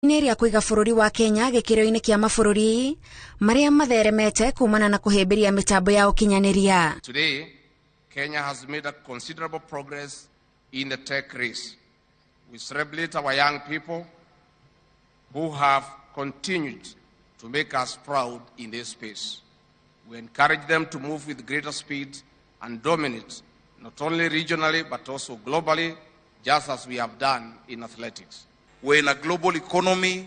Nĩ rĩa kũiga bũrũri wa Kenya gĩkĩro-inĩ kĩa mabũrũri marĩa matheremete kumana na kũhĩmbĩria mĩtambo ya ũkinyanĩria. Today, Kenya has made a considerable progress in the tech race. We celebrate our young people who have continued to make us proud in this space. We encourage them to move with greater speed and dominate, not only regionally but also globally, just as we have done in athletics. We're in a global economy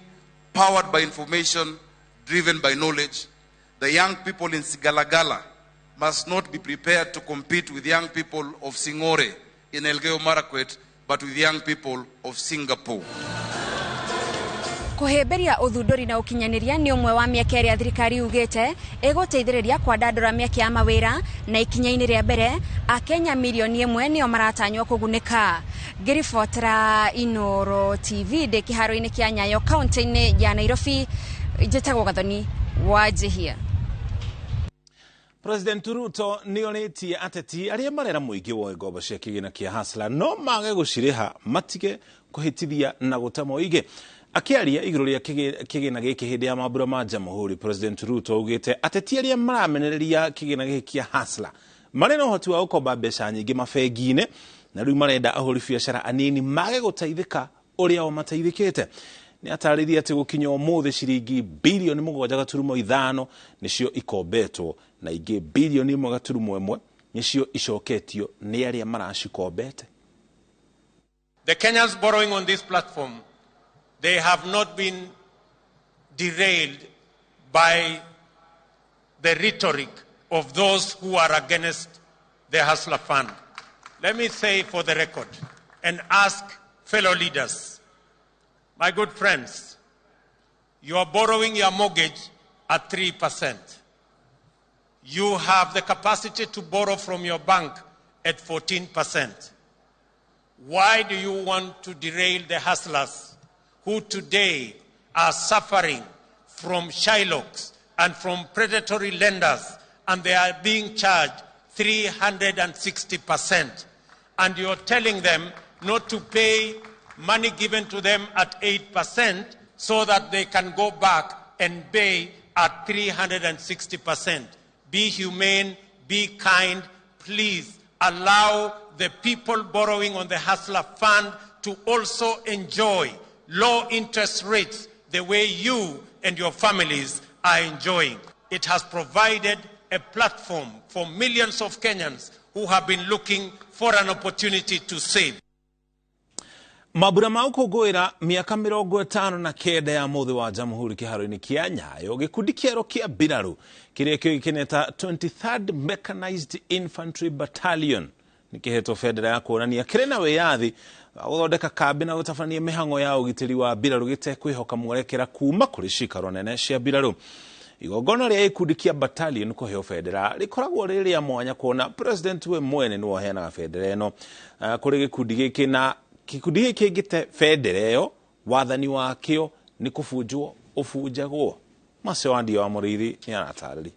powered by information, driven by knowledge. The young people in Sigalagala must not be prepared to compete with young people of Singore in Elgeyo Marakwet, but with young people of Singapore. Kũhĩmbĩria ũthundũri na ũkinyanĩria nĩ ũmwe wa mĩeke ĩrĩa thirikari yugĩte ĩgũteithĩrĩria kwandandũra mĩeke ya mawĩra, na ikinya-inĩ rĩa mbere Akenya mirioni 1 nĩo maratanywo kũgunĩka. Ngĩribotera Inoro TV ndĩ kĩharo-inĩ kĩa Nyayo kaunti-inĩ ya Nairobi, njĩtagwo Gathoni wa Njihia. President Ruto nĩ orĩtie ateti arĩa marera mũingĩ woe ngombo cia kĩgĩna kĩa Hustler no mage gũcirĩha matige kũhĩtithia na gũte mũingĩ. Akĩaria igũrũ rĩa kĩgĩna gĩkĩ hĩndĩ ya mambura ma Jamhuri, President Ruto augĩte ateti arĩa maramenereria kĩgĩna gĩkĩ kĩa Hustler marĩ na ũhoti wa gũkomba mbeca nyingĩ mabengi-inĩ, na rĩu marenda ahũri biacara anini mage gũteithĩka ũrĩa o mateithĩkĩte. Nĩ atarĩria atĩ gũkinya ũmũthĩ ciringi bilioni 7.5 nĩcio ikombetwo, na ingĩ bilioni 1.1 nĩcio icoketio nĩ arĩa maracikombete. The Kenyans borrowing on this platform, they have not been derailed by the rhetoric of those who are against the Hustler Fund. Let me say for the record and ask fellow leaders, my good friends, you are borrowing your mortgage at 3%. You have the capacity to borrow from your bank at 14%. Why do you want to derail the hustlers who today are suffering from Shylocks and from predatory lenders, and they are being charged 360%? And you're telling them not to pay money given to them at 8% so that they can go back and pay at 360%. Be humane, be kind, please allow the people borrowing on the Hustler Fund to also enjoy low interest rates the way you and your families are enjoying. It has provided a platform for millions of Kenyans who have been looking for an opportunity to save. Mambura ma gũkũngũĩra mĩaka 59 ya mũthĩ wa Jamhuri kĩharo-inĩ kĩa Nyayo, gĩkundi kĩerũ kĩa mbirarũ kĩrĩa kĩũĩkaine ta 23rd Mechanized Infantry Battalion nĩ kĩhetwo bendera ya kuonania kĩrĩ na wĩyathi wa gũthondeka kambĩ na gũtabania mĩhang'o ya ũgitĩri wa mbirarũ gĩtekwĩhoka mwerekera kuma kũrĩ cikaro nene cia mbirarũ. Igongona rĩa gĩkundi kĩa battalion kũheo bendera rĩkoragwo rĩ rĩa mwanya kuona president we mwene nĩwe ũheanaga bendera ĩno kũrĩ gĩkundi gĩkĩ, na gĩkundi gĩkĩ kĩngĩte bendera ĩyo wathani wakĩo nĩ kũbunjwo ũbunjagwo. Macio Wandia wa Mũrĩithi nĩ aratarĩria.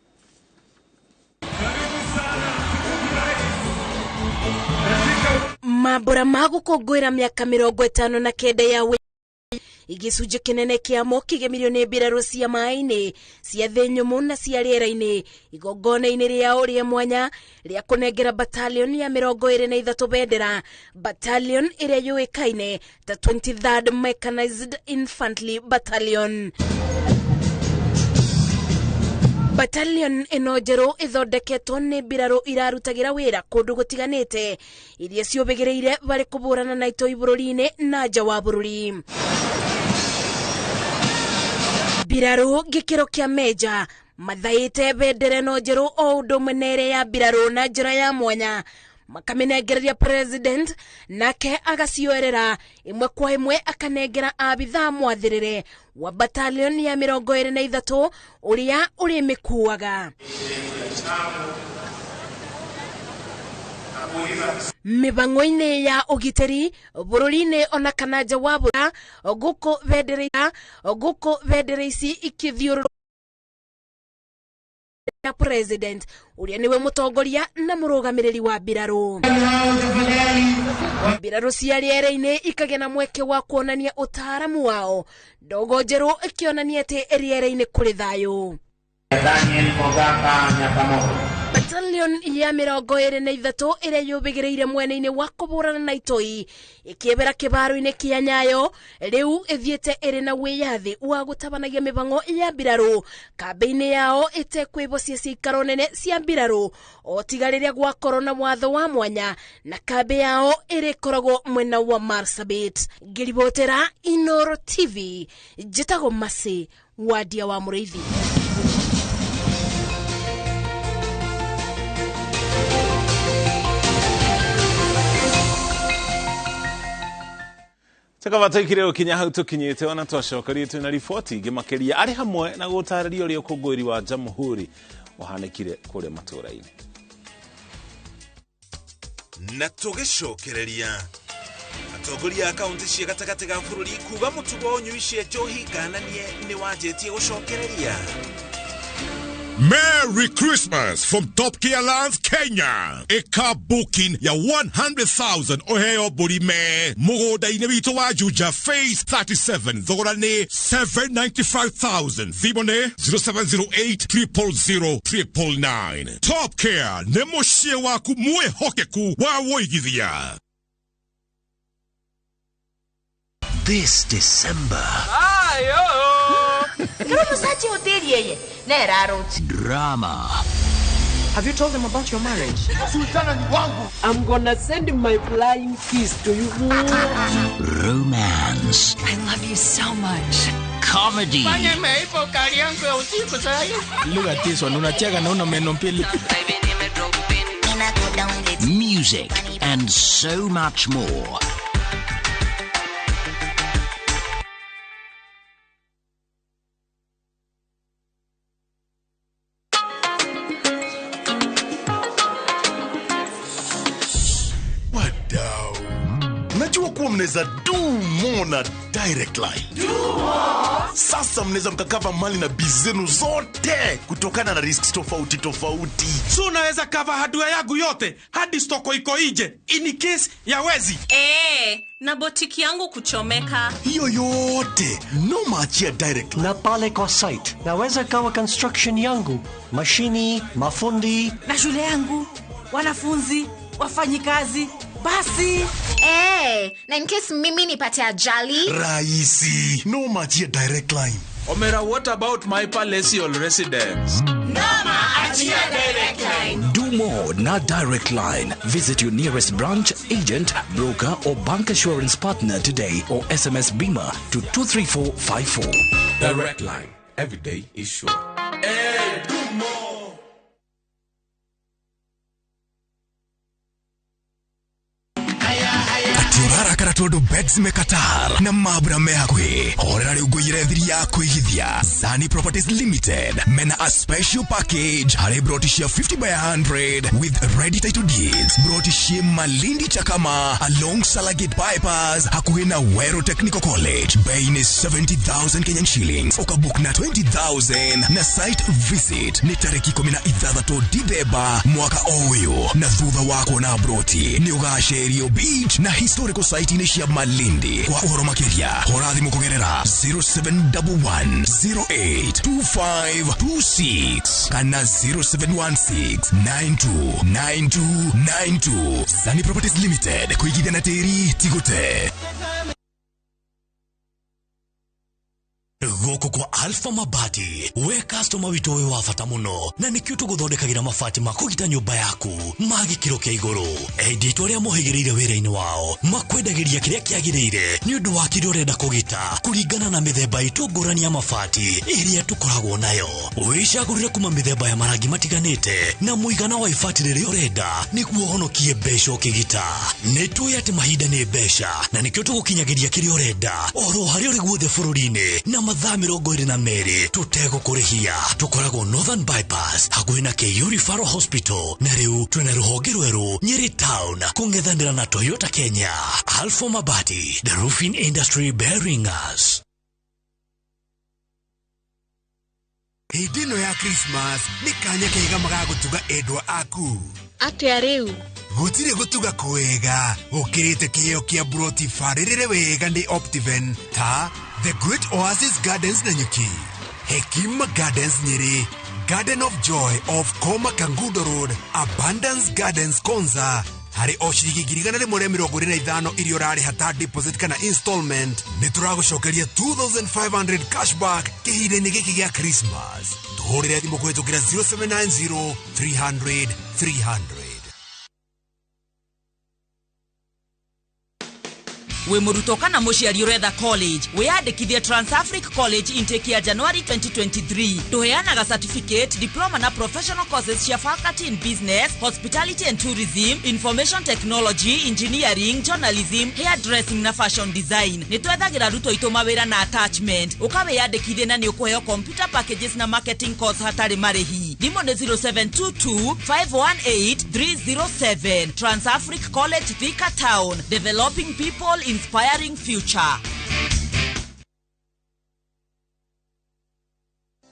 Mambura ma gũkũngũĩra mĩaka 59 ya gĩcunjĩ kĩnene kĩamo kĩgemirio nĩ mbirarũ cia maĩ-inĩ, cia thĩ nyũmũ na cia rĩera-inĩ, igongona-inĩ rĩao rĩa mwanya rĩa kũnengera battalion ya 23 bendera, battalion ĩrĩa yũĩkaine ta 23rd Mechanized Infantry Battalion. Battalion ĩno njerũ ĩthondeketwo nĩ mbirarũ irarutagĩra wĩra kũndũ gũtiganĩte iria ciũbĩgĩrĩire barĩ kũbũrana na itoi bũrũri-inĩ na nja wa bũrũri. Mbirarũ gĩkĩro kĩa meja mathaĩte bendera ĩno njerũ o ũndũ ũmwe na ĩrĩa ya mbirarũ na njĩra ya mwanya, makamĩnengereria president nake agacioerera ĩmwe kwa ĩmwe akanengera abithaa mwathĩrĩre wa battalion ya 23 ũrĩa ũrĩmĩkuaga. Mĩbang'o-inĩ ya ũgitĩri bũrũri-inĩ ona kana nja wa bũrũri, gũkũ bendera ici ikĩthiũrũrũka President uria niwe mutongoria na murugamiriri wa mbirarũ. Mbirarũ cia rĩera-inĩ ikagĩa na mweke wa kuonania ũtaaramu wao, ndogo njerũ ĩkĩonania atĩ rĩera-inĩ kũrĩ thayũ. Daniel Mogaka Nyakamoto. Battalion ya 23 ĩrĩa yũbĩgĩrĩire mwena-inĩ wa kũbũrana na itoi ĩkĩebera kĩbaro-inĩ kĩa Nyayo rĩu ĩthiĩte ĩrĩ na wĩyathi wa gũtabanagia mĩbango ya mbirarũ kambĩ-inĩ yao ĩtekwĩbocia ciikaro nene cia mbirarũ o tiga rĩrĩa gwakorwo na watho wa mwanya na kambĩ yao ĩrĩkoragwo mwena wa Marsabit. Ngĩribotera Inoro TV, njĩtagwo Mercy Wadia wa Mũrĩithi. Takabataikire ukinya hau tukinyite ona twacokerie twina riboti ingĩ makĩria arĩ hamwe na gũtarĩria ũrĩa ũkũngũĩri wa Jamhuri ũhanĩkire kũrĩa matũũra-inĩ. Na tũgĩcokereria atongoria a kaunti cia gatagatĩ ga bũrũri kuga mũtugo wa ũnyui cia njohi ngananie nĩ wanjĩtie gũcokereria. Merry Christmas from Top Gear Lands, Kenya. Eka booking ya 100,000 oheo burime. Mugunda-inĩ witũ wa Juja Phase 37. Thogora nĩ 795,000. Thimũ nĩ 0708 000 999. Top Gear nĩ mũciĩ waku mwĩhokeku wa wũigithia. This December. Drama. Have you told them about your marriage? I'm gonna send my flying kiss to you. Romance. I love you so much. Comedy. Look at this one. Unacheka na una meno mbili. Music and so much more. Mnaweza do more na Direct Line. Do more. Sasa mnaweza mkakava mali na biz zenu zote kutokana na risks tofauti tofauti. So unaweza cover hardware yangu yote hadi stoko iko nje in case ya wezi. Na botiki yangu kuchomeka. Hiyo yote no maachia Direct Line. Na pale kwa site naweza cover construction yangu, mashini, mafundi na shule yangu, wanafunzi, wafanyikazi. Basi. Na in case mimi nipate ajali. Raisi, no machia Direct Line. Omera, what about my palatial residence? Noma achia Direct Line. Do more na Direct Line. Visit your nearest branch, agent, broker or bank assurance partner today or SMS BIMA to 23454. Direct Line. Every day is sure. Hey, do more. Atiũrarakara tondũ beds mekatar na mabura me hakuhĩ. Horera rĩu ngũiyĩre thiri ya kũigithia. Zani Properties Limited mena a special package harĩ broti cia 50 by 100 with ready title deeds. Broti cia Malindi Chakama along Salagate Bypass hakuhĩ na Wero Technical College. Bei nĩ 70,000 Kenyan shillings. Ukabook na 20,000 na site visit nĩ tarĩki 16 Dithemba mwaka ũyũ, na thutha wa kuona broti nĩ ũgacerio beach na historical site-inĩ cia Malindi. Kwa ũhoro makĩria hũra thimũ kũgerera 0711 082526 kana 0716 929292. Zani Properties Limited, kũigithia na tĩri ti gũte. Gũkũ kwa Alpha Mabati, we customer witũ wĩ wa bata mũno, na nĩkĩo tũgũthondekagĩra mabati ma kũgita nyũmba yaku ma gĩkĩro kĩa igũrũ. Endia itũ arĩa mohĩgĩrĩire wĩra-inĩ wao makwendagĩria kĩrĩa kĩagĩrĩire nĩ ũndũ wa kĩrĩa ũrenda kũgita kũringana na mĩthemba itũ ngũrani ya mabati ĩrĩa tũkoragwo nayo. Wĩcagũrĩre kuma mĩthemba ya marangi matiganĩte na mũigana wa ibati rĩrĩa ũrenda nĩguo ũhonokie mbeca ũkĩgita. Nĩ tũĩ atĩ mahinda nĩ mbeca na nĩkĩo tũgũkinyagĩria kĩrĩa ũrenda oro harĩa ũrĩ guothe bũrũri-inĩ na mathaa 22 tũtegũkũrĩhia. Tũkoragwo Northern Bypass hakuhĩ na KU Referral Hospital, na rĩu twĩna rũhonge rwerũ Nyeri Town kũng'ethanĩra na Toyota Kenya. Alpha Mabati, the roofing industry bearing us. Hĩndĩ ĩno ya Christmas nĩ kanya kega magagũtuga endwa aku. Atĩa rĩu? Gũtirĩ gũtuga kwega gũkĩrĩte kĩheo kĩa buroti barĩrĩre wega nĩ Optiven ta The Great Oasis Gardens Nanyuki, Hekima Gardens Nyeri, Garden of Joy of Koma Kangundo Road, Abundance Gardens Konza. Harĩ o ciringi 125 iria ũrarĩha ta deposit kana installment, nĩ tũragũcokeria 2500 cashback kĩhinda-inĩ gĩkĩ gĩa Christmas. Tũhũrĩre thimũ kũhĩtũkĩra 0790 300 300. Wĩ mũrutwo kana mũciari ũretha college, wĩyandĩkithie Transafric College intake ya January 2023. Tũheanaga certificate, diploma na professional courses cia faculty in business, hospitality and tourism, information technology, engineering, journalism, hairdressing na fashion design. Nĩ twethagĩra arutwo aitũ mawĩra na attachment. Ũka wĩyandĩkithie na nĩ ũkũheo computer packages na marketing course hatarĩ marĩhi. Thimũ nĩ 0722 518 307. Transafric College, Thika Town. Developing people, inspiring future.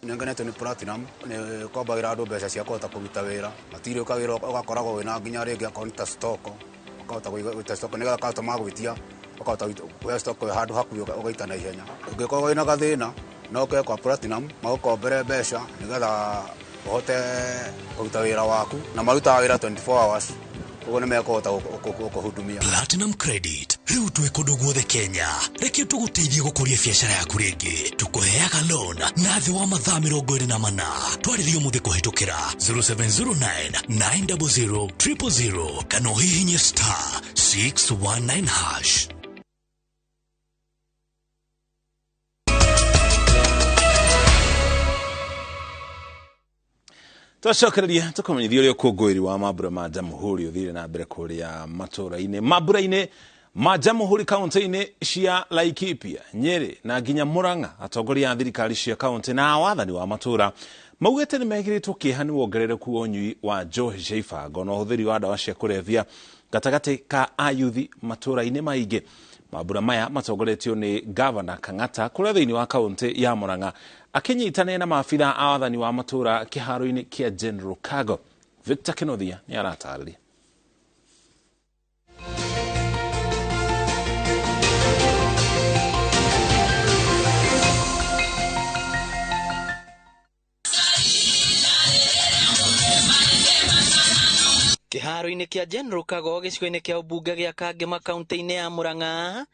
Nĩngenetio nĩ Platinum nĩ kombagĩra andũ mbeca cia kũhota kũruta wĩra matirĩ ũkawĩra ũgakoragwo wĩna nginya rĩngĩ akorwo nĩ ta stock ũkahota gũita stock nĩgetha customer magwĩtia ũkahota kuoya stock handũ hakuhĩ ũgaita na ihenya. Ũngĩkorwo wĩna gathĩna no ũke kwa Platinum magũkombere mbeca nĩgetha ũhote kũruta wĩra waku na marutaga wĩra 24 hours. Ũguo nĩ mekũhota gũkũhudumia. Platinum Credit rĩu twĩ kũndũ guothe Kenya. Reke tũgũteithie gũkũria biacara yaku rĩngĩ. Tũkũheaga loan na thĩ wa mathaa 24. Twarĩrie ũmũthĩ kũhĩtũkĩra 0709 900 000 kana ũhihinye star 619 hash. Twacokereria tũkũmenyithia ũrĩa ũkũngũĩri wa mambura ma Jamhuri ũthire na mbere kũrĩa matũũra-inĩ. Mambura-inĩ ma Jamhuri kaunti-inĩ cia Laikipia, Nyeri na nginya Murang'a, atongoria a thirikari cia kaunti na wathani wa matũũra maugĩte nĩ mekĩrĩtwo kĩeha nĩ wongerereku wa ũnyui wa njohi cia ibango na ũhũthĩri wa ndawa cia kũrebia gatagatĩ ka ayuthi matũũra-inĩ maingĩ. Mambura maya matongoretio nĩ Gavana Kang'ata kũrĩa thĩinĩ wa kaunti ya Murang'a akĩnyitanĩra na maabitha a wathani wa matũũra kĩharo-inĩ kĩa General Cargo. Victor Kenothia nĩ aratarĩria. Kĩharo-inĩ kĩa General Kago gĩcigo-inĩ kĩa ũmbunge gĩa Kangema kaunti-inĩ ya Murang'a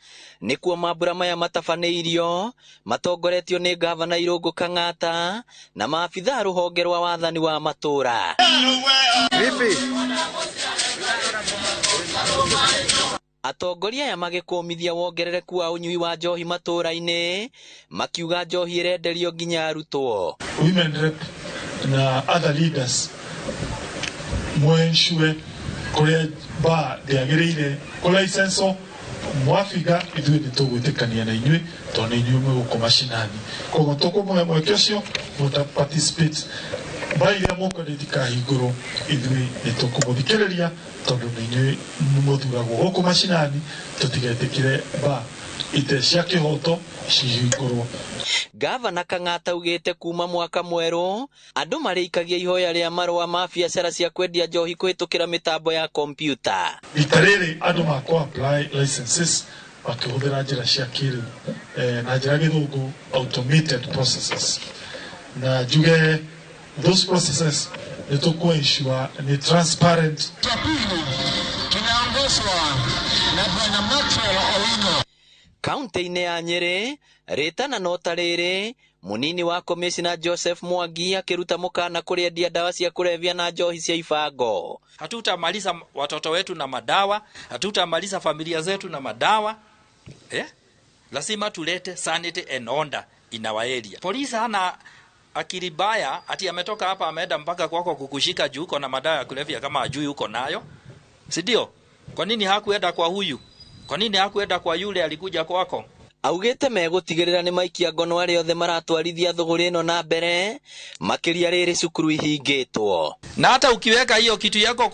nĩkuo mambura maya matabanĩirio matongoretio nĩ Gavana Irũngũ Kang'ata na maabitha a rũhonge rwa wathani wa matũũra. Atongoria aya magĩkũmithia wongerereku wa ũnyui wa njohi matũũra-inĩ makiuga njohi ĩrenderio nginya arutwo. Women rep na other leaders mwensure kuria ba ndĩagĩrĩire kũlicenso mwabiga ithuĩ nĩ tũgwĩtĩkania na inyuĩ tondũ nĩ inyuĩ mwĩ gũkũ macinani, koguo tũkũmũhe mweke ũcio mũta participate ba iria mũkwenda itikahingũrwo ithuĩ nĩ tũkũmũthikĩrĩria tondũ nĩ inyuĩ mũthuragwo gũkũ macinani, tũtigetĩkĩre ba ite cia kĩhoto cihingũrwo. Gavana Kang'ata augĩte kuma mwaka mwerũ andũ marĩikagia ihoya rĩa marũa ma biacara cia kwendia njohi kũhĩtũkĩra mĩtambo ya kompiuta. Rita rĩrĩ andũ makũ apply licenses makĩhũthĩra njĩra cia kĩrĩu na njĩra gĩthũngũ automated processes, na njuge those processes nĩ tũkũ ensure nĩ transparent. Kinaongozwa na Bwana Maxwell Owino. Kaunti-inĩ ya Nyeri rĩtana no ta rĩrĩ munini wa komishina Joseph Mwangi akĩruta mũkana kũrĩ endia ndawa cia kũrebia na njohi cia ibango. Hatutamaliza watoto wetu na madawa, hatutamaliza familia zetu na madawa. Lazima tulete sanity and order in our area. Polisi hana akili baya ati ametoka hapa ameenda mpaka kwako kukushika juu uko na madawa ya kulevya kama ajui uko nayo, si ndio? Kwa nini hakuenda kwa huyu? Kwa nini hakuenda kwa yule alikuja kwako? Augĩte megũtigĩrĩra nĩ maikia ngono arĩa othe maratwarithia thũgũrĩ ĩno na mbere makĩria rĩrĩ cukuru ihingĩtwo. Na hata ukiweka hiyo kitu yako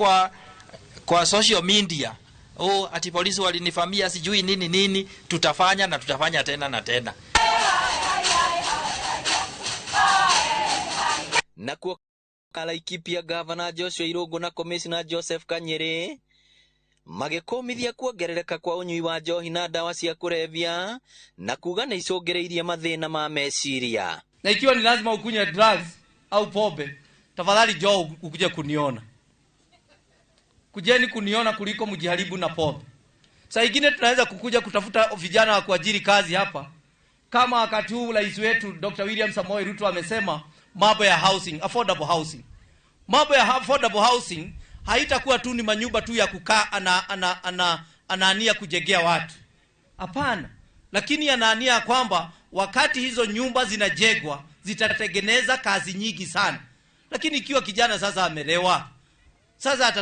kwa social media, oh, ati polisi walinifamia sijui nini nini, tutafanya na tutafanya tena na tena. Nakuo Laikipia Gavana Joshua Irungu na Commissioner Joseph Kanyiri magĩkũmithia kuongerereka kwa ũnyui wa njohi na ndawa cia kũrebia na kuga nĩ icũngĩrĩirie mathĩna ma meciria. Na ikiwa ni lazima ukunywe drugs au pombe, tafadhali njoo ukuje kuniona. Kujeni kuniona kuliko mjiharibu na pombe. Saa ingine tunaweza kukuja kutafuta vijana wa kuajiri kazi hapa. Kama wakati huu rais wetu Dr. William Samoei Ruto amesema mambo ya housing, affordable housing. Mambo ya affordable housing haitakuwa tu ni manyumba tu ya kukaa anaania kujengea watu. Hapana. Lakini anaania kwamba wakati hizo nyumba zinajengwa zitatengeneza kazi nyingi sana. Lakini ikiwa kijana sasa amelewa, sasa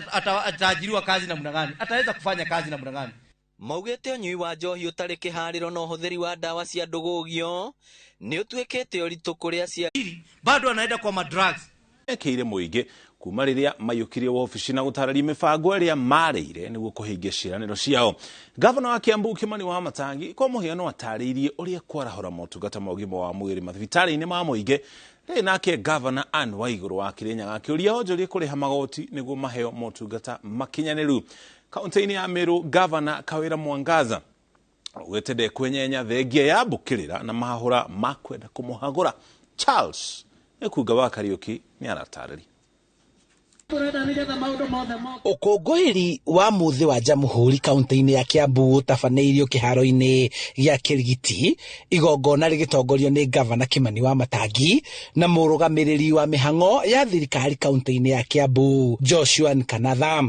ataajiriwa kazi namna gani? Ataweza kufanya kazi namna gani? Maugĩte ũnyui wa njohi ũtarĩ kĩharĩro na ũhũthĩri wa ndawa cia ndũgũgio nĩ ũtuĩkĩte ũritũ kũrĩ aciari. Bado anaenda kwa madrugs. Mekĩire mũingĩ kuma rĩrĩa maiyũkirie wabici na gũtarĩria mĩbango ĩrĩa marĩire nĩguo kũhingia ciĩranĩro ciao. Gavana wa Kiambu Kimani Wamatangi kwa mũhiano atarĩirie ũrĩa kwarahũra motungata ma ũgima wa mwĩrĩ mathibitarĩ-inĩ ma mũingĩ. Rĩrĩ nake Gavana Anne Waiguru wa Kirinyaga akĩũria onjoria kũrĩha magoti nĩguo maheo motungata makinyanĩru. Kaunti-inĩ ya Meru Gavana Kawira Mwangaza augĩte ndekwenyenya thengia ya mbũkĩrĩra na mahahũra ma kwenda kũmũhagũra. Charles Ekuga wa Kariuki nĩ aratarĩria. Ũkũngũĩri wa mũthĩ wa Jamhuri kaunti-inĩ ya Kiambu ũtabanĩirio kĩharo-inĩ gĩa Kĩrigiti, igongona rĩgĩtongorio nĩ Gavana Kimani Wamatangi na mũrũgamĩrĩri wa mĩhang'o ya thirikari kaunti-inĩ ya Kiambu Joshua Nkanatha.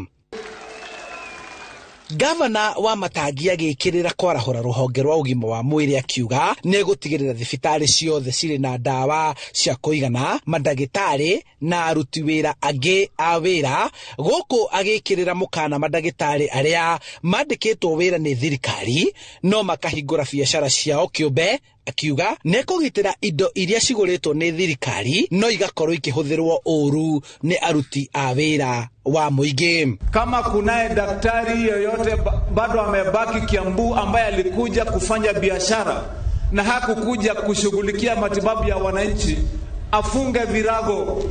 Gavana Wamatangi agĩkĩrĩra kwarahũra rũhonge rwa ũgima wa mwĩrĩ akiuga nĩ gũtigĩrĩra thibitarĩ ciothe cirĩ na ndawa cia kũigana, mandagĩtarĩ na aruti wĩra angĩ a wĩra, gũkũ agĩkĩrĩra mũkana mandagĩtarĩ arĩa mandĩkĩtwo wĩra nĩ thirikari no makahingũra biacara ciao kĩũmbe, akiuga nĩ kũgitĩra indo iria cigũrĩtwo nĩ thirikari no igakorwo ikĩhũthĩrwo ũru nĩ aruti a wĩra wa mũingĩ. Kama kunaye daktari yoyote bado amebaki Kiambu ambaye alikuja kufanya biashara na hakukuja kushughulikia matibabu ya wananchi, afunge virago,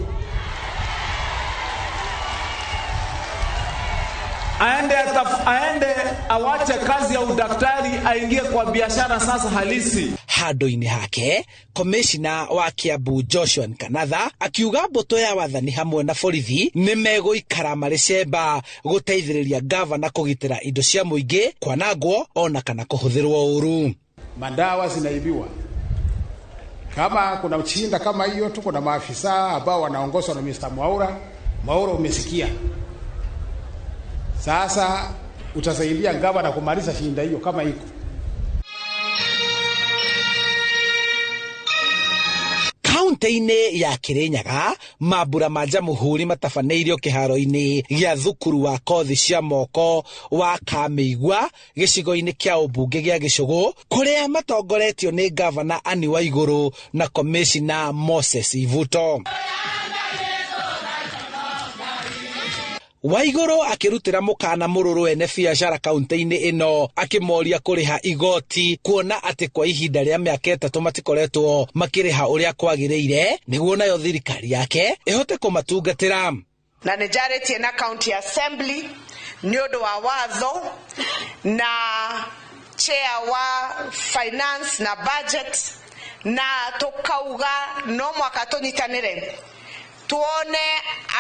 aende awache kazi ya udaktari aingie kwa biashara sasa halisi. Handũ-inĩ hake Komishina wa Kiambu Joshua Nkanatha akiuga mbũtũ ya wathani hamwe na borithi nĩ megũikara marĩ cemba gũteithĩrĩria gavana kũgitĩra indo cia mũingĩ kwanangwo ona kana kũhũthĩrwo ũru. Madawa zinaibiwa. Kama kuna mchinda kama hiyo, tuko na maafisa ambao wanaongozwa na Mr. Mwaura. Mwaura umesikia. Sasa utasaidia gavana kumaliza shinda hiyo kama iko. Kaunti-inĩ ya Kirinyaga mambura ma Jamhuri matabanĩirio kĩharo-inĩ gĩa thukuru wa kothi cia moko wa Kamĩigua gĩcigo-inĩ kĩa ũmbunge gĩa Gĩcũgũ kũrĩa matongoretio nĩ Gavana Anne Waiguru na Commissioner Moses Ivuto. Waiguru akĩrutĩra mũkana mũrũrũ ene biacara kaunti-inĩ ĩno akĩmoria kũrĩha igoti kuona atĩ kwa ihinda rĩa mĩaka 3 matikoretwo makĩrĩha ũrĩa kwagĩrĩire nĩguo nayo thirikari yake ĩhote kũmatungatĩra. Na nĩnjarĩtie na county assembly nĩ ũndũ wa watho na chair wa finance na budget na tũkauga no mwaka tũnyitanĩre tuone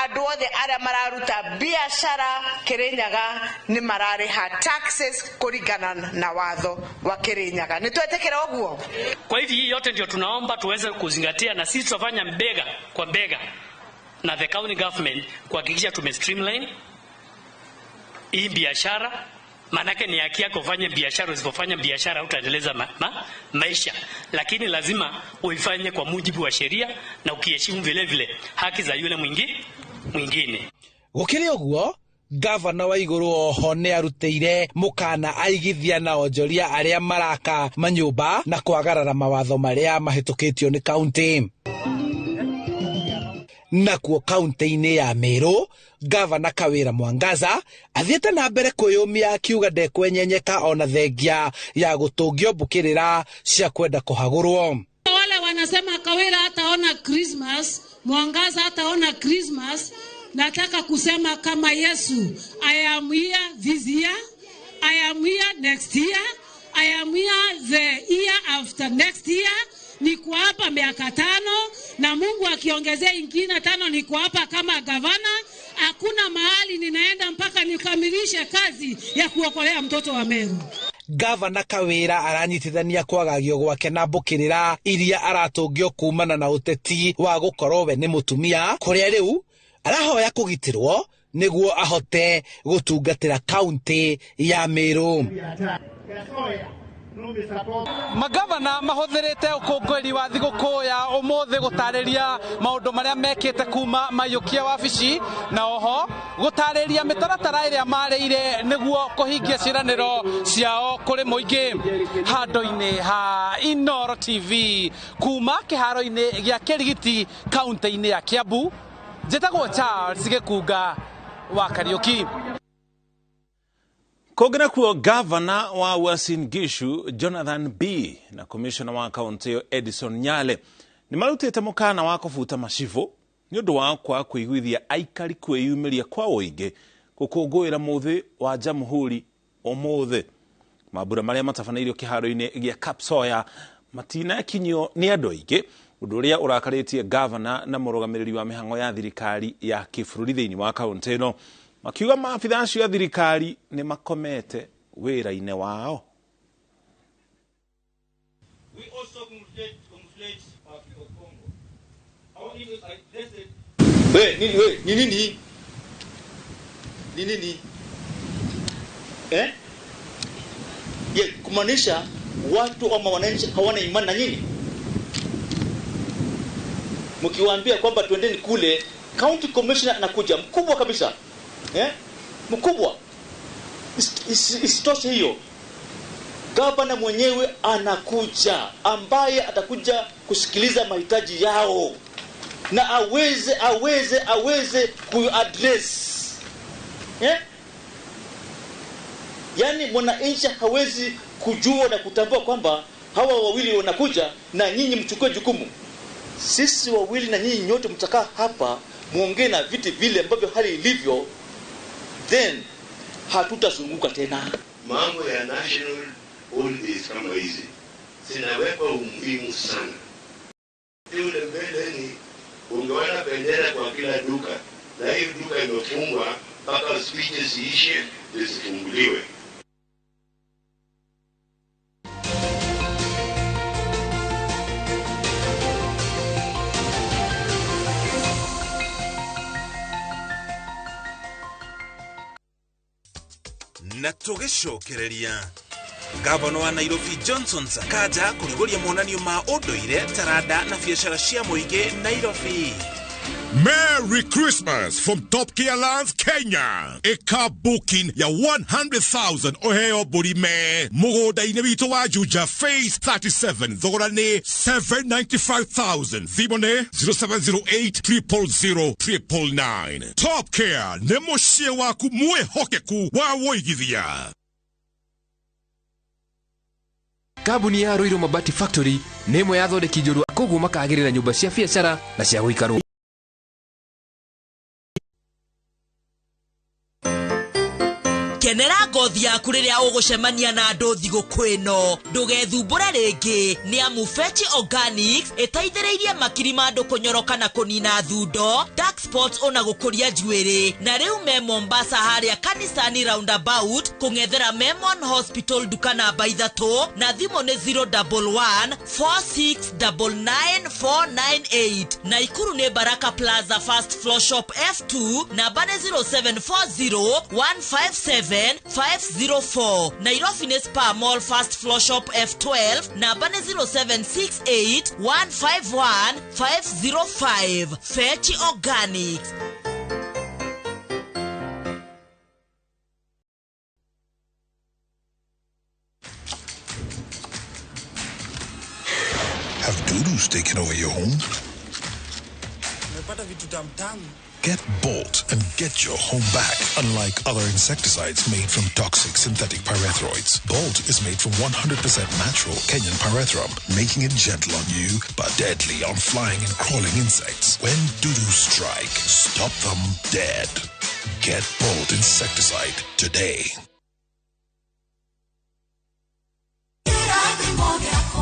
andũ othe arĩa mararuta biacara Kirinyaga nĩ mararĩha taxes kũringana na watho wa Kirinyaga. Nĩ twetĩkĩra ũguo? Kwa hivi hii yote ndio tunaomba tuweze kuzingatia, na sisi tutafanya mbega kwa mbega na the county government kuhakikisha tume streamline hii biashara. Manake ni haki yako ufanye biashara, usipofanya biashara utaendeleza maisha, lakini lazima uifanye kwa mujibu wa sheria na ukiheshimu vile vile haki za yule mwingine. Gũkĩrĩ ũguo Gavana Waiguru oho nĩ arutĩire mũkana aigithia na onjoria arĩa maraka manyũmba na kwagarara mawatho marĩa mahĩtũkĩtio nĩ kaunti. Nakuo kaunti-inĩ ya Meru Gavana Kawira Mwangaza athiĩte na mbere kwĩyũmia akiuga ndekwenyenyeka ona thengia ya gũtũngio mbũkĩrĩra cia kwenda kũhagũrwo. Wale wanasema Kawira hataona Christmas, Mwangaza hataona Christmas. Nataka kusema kama Yesu, I am here this year, I am here next year, I am here the year after next year. Niko hapa miaka 5 na Mungu akiongezea ingine 5 niko hapa kama gavana. Hakuna mahali ninaenda mpaka nikamilishe kazi ya kuokolea mtoto wa Meru. Gavana Kawira aranyitithania kwagagio gwake na mbukirira iria aratungio kumana na uteti wa gukorwo we ni mutumia, kuria riu arahoya kugitirwo niguo ahote gutungatira kaunti ya Meru. Magavana mahuthirite ukungũĩri wa thigũkũ ya ũmũthĩ gũtarĩria maũndũ marĩa mekĩte kuma maiyũkia wabici, na oho gũtarĩria mĩtaratara ĩrĩa marĩire nĩguo kũhingia ciĩranĩro ciao kũrĩ mũingĩ. Handũ-inĩ ha Inooro TV kuma kĩharo-inĩ gĩa Kĩrigiti kaunti-inĩ ya Kiambu, njĩtagwo Charles Gĩkunga wa Kariũki. Kũngĩ nakuo, gavana wa Uasin Gishu Jonathan B na komishona wa kaunti ĩyo Edison Nyale nĩ marutĩte mũkana wa kũbuta macibũ nĩ ũndũ wa kwaga kũiguithia aikari kwĩyumĩria kwa ũingĩ gũkũngũĩra mũthĩ wa Jamhuri ũmũthĩ. Mambura marĩa matabanĩirio kĩharo-inĩ gĩa Kapsoya matinakinyio nĩ andũ aingĩ, ũndũ ũrĩa ũrakarĩtie gavana na mũrũgamĩrĩri wa mĩhang'o ya thirikari ya kĩbũrũri thĩinĩ wa kaunti ĩno, makiuga maabitha acio a thirikari nĩ makomete wĩra-inĩ wao. Nini? Ye, kumaanisha watu ama wananchi hawana imani na nyinyi. Mkiwaambia kwamba tuendeni kule, county commissioner anakuja mkubwa kabisa. Mkubwa. Isitoshe hiyo, gavana mwenyewe anakuja, ambaye atakuja kusikiliza mahitaji yao na aweze ku-address. Yaani mwananchi hawezi kujua na kutambua kwamba hawa wawili wanakuja na nyinyi mchukue jukumu. Sisi wawili na nyinyi nyote mtakaa hapa muongee na viti vile ambavyo hali ilivyo, then hatutazunguka tena. Mambo ya national holidays kama hizi zinawekwa umuhimu sana. Yule mbeleni ungeona bendera kwa kila duka, na hiyo duka imefungwa mpaka speeches ziishe zisifunguliwe. Na tũgĩcokereria, gavana wa Nairobi Johnson Sakaja kũrugũria monanio ma ũndũire, taranda na biacara cia mũingĩ Nairobi. Merry Christmas from Top Care Lands, Kenya. Eka booking ya 100,000 oheo burime. Mugunda-inĩ witũ wa Juja Phase 37. Thogora nĩ 795,000. Thimũ nĩ 0708 000 999. Top Care nĩ mũciĩ waku mwĩhokeku wa wũigithia. Kambuni ya Ruiru Mabati Factory nĩ ĩmwe ya athondeki njorua, koguo makagĩrĩra nyũmba cia biacara na cia gũikarwo. Kenera ngothi yaku rĩrĩa ũgũcemania na andũ thigũkũ ĩno, ndũgethumbũre rĩngĩ nĩ amu Fetch Organics ĩteithĩrĩirie makiri ma andũ kũnyoroka na kũnina thundo, dark spots ona gũkũria njuĩrĩ. Na rĩu me Mombasa harĩa Kanisani roundabout kũng'ethera Memon Hospital nduka namba 3 na thimũ nĩ 011 4699 498. Naikuru nĩ Baraka Plaza first floor shop F2 namba nĩ 0740 157 504. Nairobi nĩ Spa Mall first floor shop F12 namba nĩ 0768 151 505. Fetch Organics. Have dudus taken over your home? Umepata vitu tamtamu Get Bolt and get your home back. Unlike other insecticides made from toxic synthetic pyrethroids, Bolt is made from 100% natural Kenyan pyrethrum, making it gentle on you but deadly on flying and crawling insects. When doo-doo strike, stop them dead. Get Bolt insecticide today.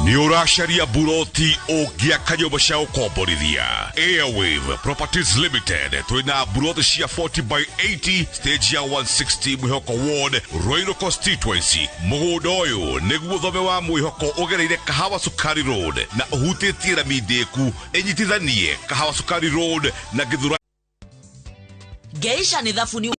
Nĩ ũracaria buroti ũngĩaka nyũmba cia gũkomborithia. Airwave Properties Limited twĩna buroti cia 40 by 80 stage ya 160 Mwĩhoko Ward, Ruiru Constituency. Mũgũnda ũyũ nĩguo thome wa Mwĩhoko ũgereire Kahawa Sukari Road na ũhutĩtie rami ndĩku ĩnyitithanie Kahawa Sukari Road na Gĩthura. Geisha nĩ thabuni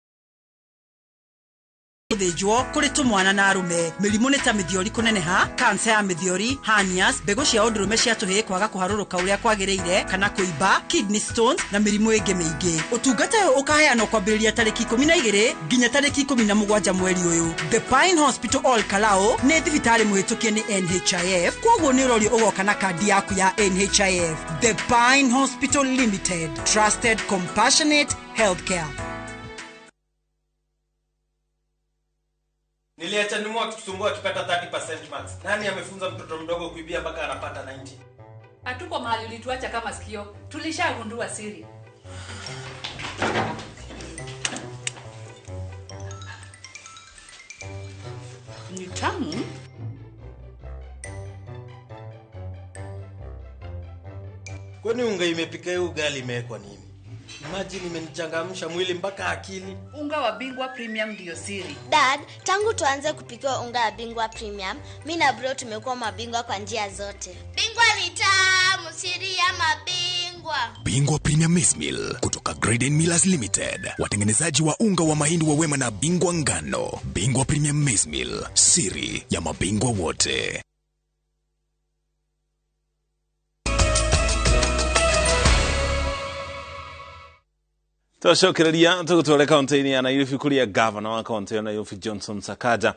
gũthĩnjwo kũrĩ tũmwana na arũme. Mĩrimũ nĩ ta mĩthiori kũneneha, kansa ya mĩthiori, hernias, mbegũ cia ũndũrũme cia tũhĩĩ kwaga kũharũrũka ũrĩa kwagĩrĩire kana kũimba, kidney stones na mĩrimũ ĩngĩ mĩingĩ. Ũtungata ũyũ ũkaheanwo kwambĩrĩria tarĩki 12 nginya tarĩki 17 mweri ũyũ. The Pine Hospital Ol Kalou nĩ thibitarĩ mũhĩtũkie nĩ NHIF, kwoguo nĩ ũrorio ũgoka na kandi yaku ya NHIF. The Pine Hospital Limited, trusted, compassionate healthcare. Niliacha nimu akitusumbua akipata 30% marks. Nani amefunza mtoto mdogo kuibia mpaka anapata 90? Hatuko mahali ulituacha kama sikio. Tulishagundua siri. Ni tamu. Kwani unga imepika hiyo ugali imewekwa nini? Imagine imenichangamsha mwili mpaka akili. Unga wa Bingwa Premium ndio siri. Dad, tangu tuanze kupika unga wa Bingwa Premium, mimi na bro tumekuwa mabingwa kwa njia zote. Bingwa ni tamu, siri ya mabingwa. Bingwa Premium Maize Meal kutoka Graden Millers Limited, watengenezaji wa unga wa mahindi wa Wema na Bingwa Ngano. Bingwa Premium Maize Meal, siri ya mabingwa wote. Twacokereria tũgũtware kaunti-inĩ ya Nairobi kũrĩa gavana wa kaunti ya Nairobi Johnson Sakaja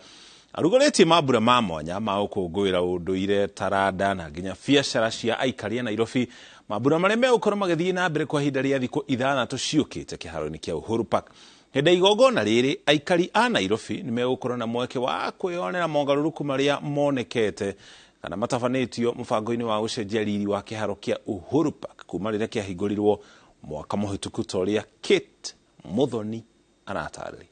arugũrĩtie mambura ma mwanya ma gũkũngũĩra ũndũire, taranda na nginya biacara cia aikari a Nairobi, mambura marĩa megũkorwo magĩthiĩ na mbere kwa ihinda rĩa thikũ 6 ciũkĩte kĩharo-inĩ kĩa Uhuru Park. Hĩndĩ ya igongona rĩrĩ, aikari a Nairobi nĩ megũkorwo na mweke wa kwĩyonera mogarũrũku marĩa monekete kana matabanĩtio mũbango-inĩ wa gũcenjia riri wa kĩharo kĩa Uhuru Park kuma rĩrĩa kĩahingũrirwo mwaka mũhĩtũku ta ũrĩa Kate Muthoni aratarĩria.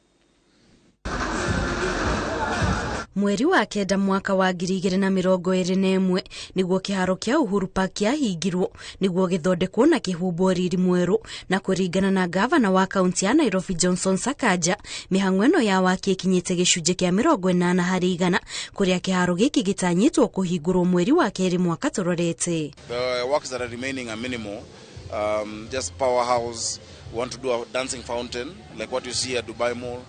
Mweri wa 9 mwaka wa 2021 niguo kĩharo kĩa Uhuru Park kĩahingirwo niguo gĩthondekwo na kĩhumbwo riri mwerũ, na kũringana na gavana wa kaunti ya Nairobi Johnson Sakaja, mĩhang'o ĩno ya waki ĩkinyĩte gĩcunjĩ kĩa 80 harĩ igana, kũrĩa kĩharo gĩkĩ gĩtanyĩtwo kũhingũrwo mweri wa 2 mwaka tũrorete. The works that are remaining are minimal. Just powerhouse. We want to do a dancing fountain like what you see at Dubai Mall,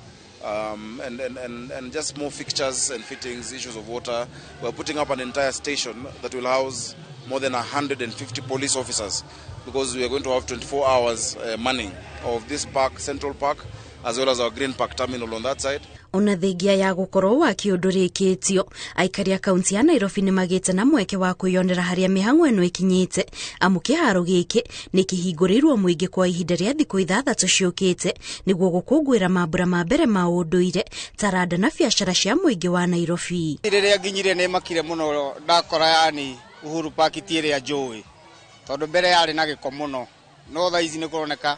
and just more fixtures and fittings, issues of water. We're putting up an entire station that will house more than 150 police officers, because we are going to have 24 hours manning of this park, Central Park, as well as our Green Park terminal on that side. Ona thengia ya gũkorwo waki ũndũrĩkĩtio, aikari a kaunti ya Nairobi nĩ magĩte na mweke wa kwĩyonera harĩa mĩhang'o ĩno ĩkinyĩte, amu kĩharo gĩkĩ nĩ kĩhingũrĩirwo mũingĩ kwa ihinda rĩa thikũ 6 ciũkĩte nĩguo gũkũngũĩra mambura ma mbere ma ũndũire, taranda na biacara cia mũingĩ wa Nairobi. Rĩrĩa nginyire nĩ makire mũno ndakora yani Uhuru Park ti ĩrĩa njũĩ, tondũ mbere yarĩ na gĩko mũno, no thaa ici nĩ kũroneka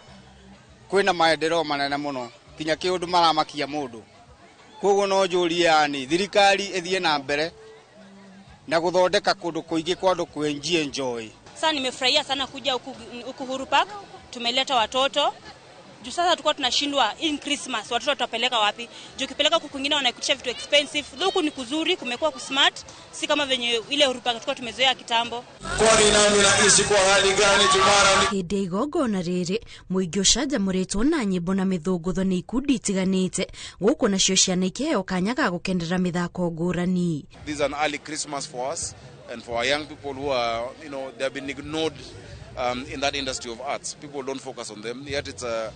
kwĩna maendeleo manene mũno nginya kĩũndũ maramakia mũndũ. Koguo no njũrie yani thirikari ĩthiĩ na mbere na gũthondeka kũndũ kũingĩ kwa andũ kwenji enjoy. Sasa nimefurahia sana kuja huku Uhuru Park, tumeleta watoto. Juu sasa tulikuwa tunashindwa in Christmas watoto tutapeleka wapi? Juu ukipeleka huku kwingine wanakutisha vitu expensive. Huku ni kuzuri, kumekuwa kusmart, si kama venye ile Uhuru Park tulikuwa tumezoea kitambo. Kwani nani naishi kwa hali gani tumara? Hĩndĩ ya igongona rĩrĩ mũingĩ ũcanjamũrĩtwo na nyĩmbo na mĩthũngũtho nĩ ikundi itiganĩte, gũkũ nacio ciana ikĩheo kanya ga gũkenera mĩthako ngũrani. This is an early Christmas for us and for our young people who are, you know, they have been ignored in that industry of arts. People don't focus on them, yet it's a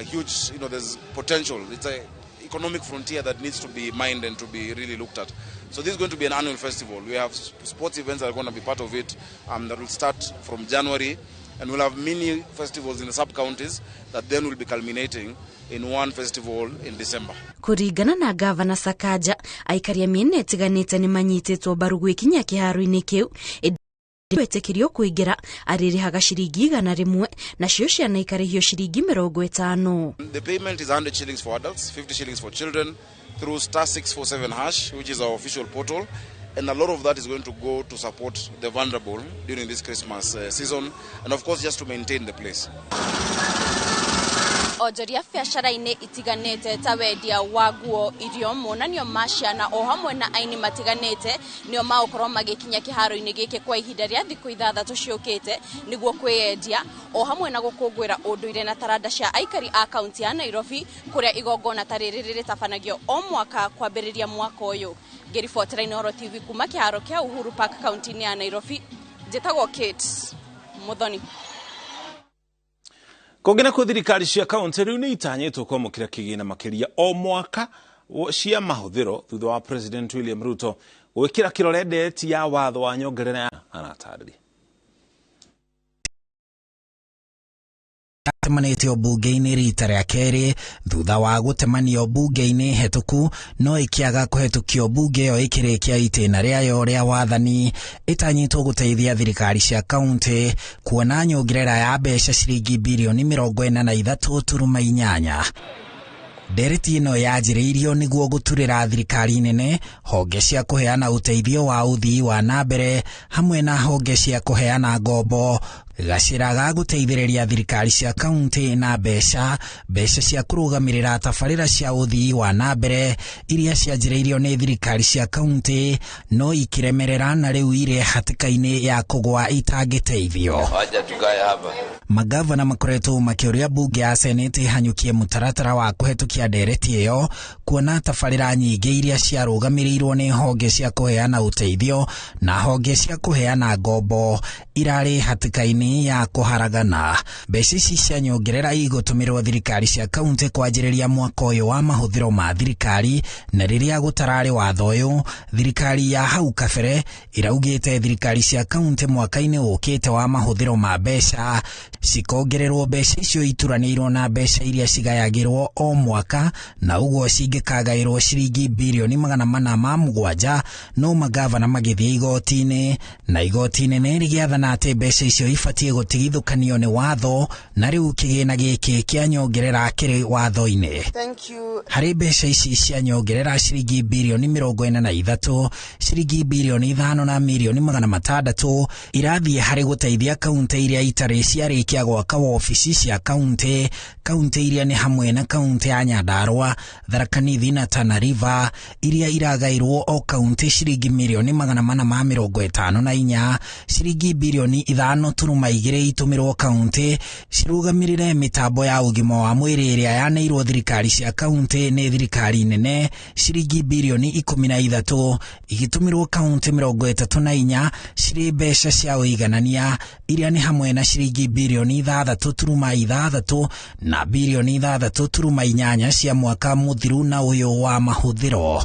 huge, you know, there's potential. It's an economic frontier that needs to be mined and to be really looked at. So this is going to be an annual festival. We have sports events that are going to be part of it, that will start from January And we'll have mini festivals in the sub-counties that then will be culminating in one festival in December. Kũringana na Gavana Sakaja, aikari a mĩena ĩtiganĩte nĩ manyitĩtwo mbaru gwĩkinyia kĩharo-inĩ kĩu, wetĩkĩrio kũingĩra arĩrĩhaga ciringi 100, nacio ciana ikarĩhio ciringi 50. The payment is 100 shillings for adults, 50 shillings for children through *647#, which is our official portal. And a lot of that is going to go to support the vulnerable during this Christmas season, and of course just to maintain the place. Onjoria biacara-inĩ itiganĩte ta wendia wa nguo, irio, monanio ma ciana o hamwe na aini matiganĩte nĩo magũkorwo magĩkinya kĩharo-inĩ gĩkĩ kwa ihinda rĩa thikũ 6 ciũkĩte nĩguo kwĩyendia o hamwe na gũkũngũĩra ũndũire na taranda cia aikari a kaunti ya Nairobi, kũrĩa igongona ta rĩrĩ rĩrĩtabanagio o mwaka kwambĩrĩria mwaka ũyũ. Ngĩribotera Inooro TV kuma kĩharo kĩa Uhuru Park kaunti-inĩ ya Nairobi, njĩtagwo Kate Muthoni. Kũngĩ nakuo thirikari cia kaunti rĩu nĩ itanyĩtwo kwamũkĩra kĩgĩna makĩria o mwaka cia mahũthĩro thutha wa President William Ruto gwĩkĩra kĩrore ndeti ya watho wa nyongerera aratarĩria. Atemanĩtio mbunge-inĩ rita rĩa kerĩ thutha wa gũtemanio mbunge-inĩ hetũku, no ĩkĩaga kũhetũkio mbunge ĩyo ĩkĩrĩkia itĩna rĩayo rĩa wathani. Ĩtanyĩtwo gũteithia thirikari cia kaunti kuona nyongerera ya mbeca ciringi birioni 43.8. Ndereti ĩno yanjĩrĩirio nĩguo gũturĩra thirikari nene honge cia kũheana ũteithio wa ũthii wa na mbere hamwe na honge cia kũheana ngombo, gacĩra ga gũteithĩrĩria thirikari cia kaunti na mbeca cia kũrũgamĩrĩra tabarĩra cia ũthii wa na mbere iria cianjĩrĩirio nĩ thirikari cia kaunti no ikĩremerera na rĩu irĩ hatĩka-inĩ ya kũgwa itangĩteithio. Magavana makoretwo makĩũria mbunge ya Senate ĩhanyũkie mũtaratara wa kũhetũkia ndereti ĩyo, kuona tabarĩra nyingĩ iria ciarũgamĩrĩirwo nĩ honge cia kũheana ũteithio na honge cia kũheana ngombo irarĩ hatĩka-inĩ ya kũharagana. Mbeca ici cia nyongerera igũtũmĩrwo thirikari cia kaunti kwanjĩrĩria mwaka ũyũ wa mahũthĩro ma thirikari, na rĩrĩa gũtararĩ watho ũyũ, thirikari ya hau kabere iraugĩte thirikari cia kaunti mwaka-inĩ ũkĩte wa mahũthĩro ma mbeca cikongererwo mbeca icio ituranĩirwo na mbeca iria cigayagĩrwo o mwaka, na ũguo cingĩkagaĩrwo ciringi birioni 407, no magavana magĩthiĩ igoti-inĩ, na igoti inene rĩgĩathana atĩ mbeca icio ibatiĩ gũtigithũkanio nĩ watho, na rĩu kĩgĩna gĩkĩ kĩa nyongerera kĩrĩ watho-inĩ. Harĩ mbeca ici cia nyongerera ciringi birioni 43, ciringi birioni 5 na mirioni 600 irathiĩ harĩ gũteithia kaunti iria itarĩ ciarĩkia gwaka wabici cia kaunti, kaunti iria nĩ hamwe na kaunti ya Nyandarua, Tharaka Nithi na Tana River, iria iragairwo o kaunti ciringi mirioni 454, ciringi birioni 5.2 itũmĩrwo kaunti cirũgamĩrĩre mĩtambo ya ũgima wa mwĩrĩ ĩrĩa yaneirwo thirikari cia kaunti nĩ thirikari nene, ciringi birioni 13 igĩtũmĩrwo kaunti 34 cirĩ mbeca cia ũiganania iria nĩ hamwe na ciringi birioni 6.6 na birioni 6.8 cia mwaka mũthiru na ũyũ wa mahũthĩro.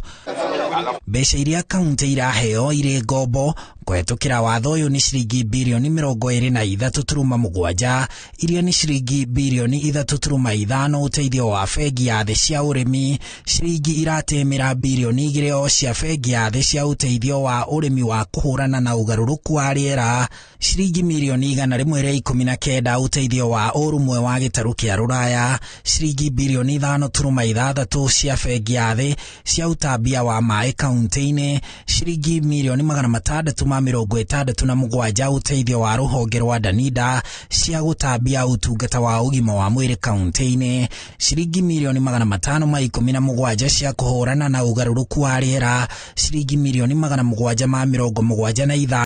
Mbeca iria kaunti iraheo irĩ ngombo kũhetũkĩra watho ũyũ nĩ ciringi birioni 23.7, iria nĩ ciringi birioni 3.5 ũteithio wa bengi ya thĩ cia ũrĩmi, ciringi iratĩmĩra birioni 2 o cia bengi ya thĩ cia ũteithio wa ũrĩmi wa kũhũrana na ũgarũrũku wa rĩera, ciringi mirioni 119 ũteithio wa ũrũmwe wa gĩtarũ kĩa rũraya, ciringi birioni 5.6 cia bengi ya thĩ cia ũtambia wa maĩ kaunti-inĩ, ciringi mirioni 667 ũteithio wa rũhonge rwa Danida cia gũtambia ũtungata wa ũgima wa mwĩrĩ kaunti-inĩ, ciringi mirioni 517 cia kũhũrana na ũgarũrũku wa rĩera, ciringi mirioni 775